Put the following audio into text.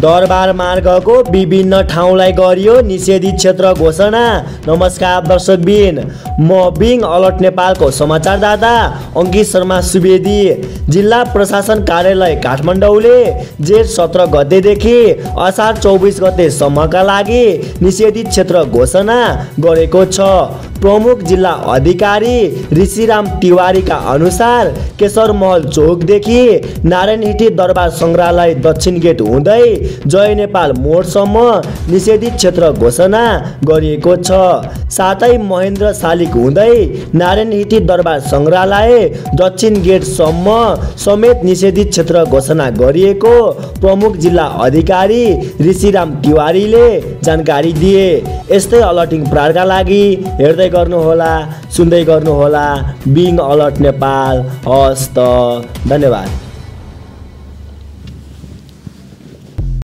दरबार मार्गको विभिन्न ठाउँलाई गरियो निषेधित क्षेत्र घोषणा। नमस्कार दर्शकबिन, म बिङ अलर्ट नेपालको समाचारदाता अङ्कित शर्मा सुवेदी। जिल्ला प्रशासन कार्यालय काठमाडौँले जेठ 17 गतेदेखि असार 24 गतेसम्मका लागि निषेधित क्षेत्र घोषणा गरेको छ। प्रमुख जिल्ला अधिकारी ऋषिराम तिवारीका अनुसार केशरमहल चौकदेखि नारायणहिटी दरबार सङ्ग्रहालय दक्षिण गेट हुँदै जय नेपाल मोडसम्म निषेधित क्षेत्र घोषणा गरिएको छ। साथै महेन्द्र शालिग हुँदै नारायणहिटी दरबार सङ्ग्रहालय दक्षिण गेटसम्म समेत निषेधित क्षेत्र घोषणा गरिएको प्रमुख जिल्ला अधिकारी ऋषिराम तिवारीले जानकारी दिए। यस्तै अलर्टिङ प्रहारका लागि हेर्दै गर्नुहोला, सुन्दै गर्नुहोला बिङ अलर्ट नेपाल। हस्त, धन्यवाद।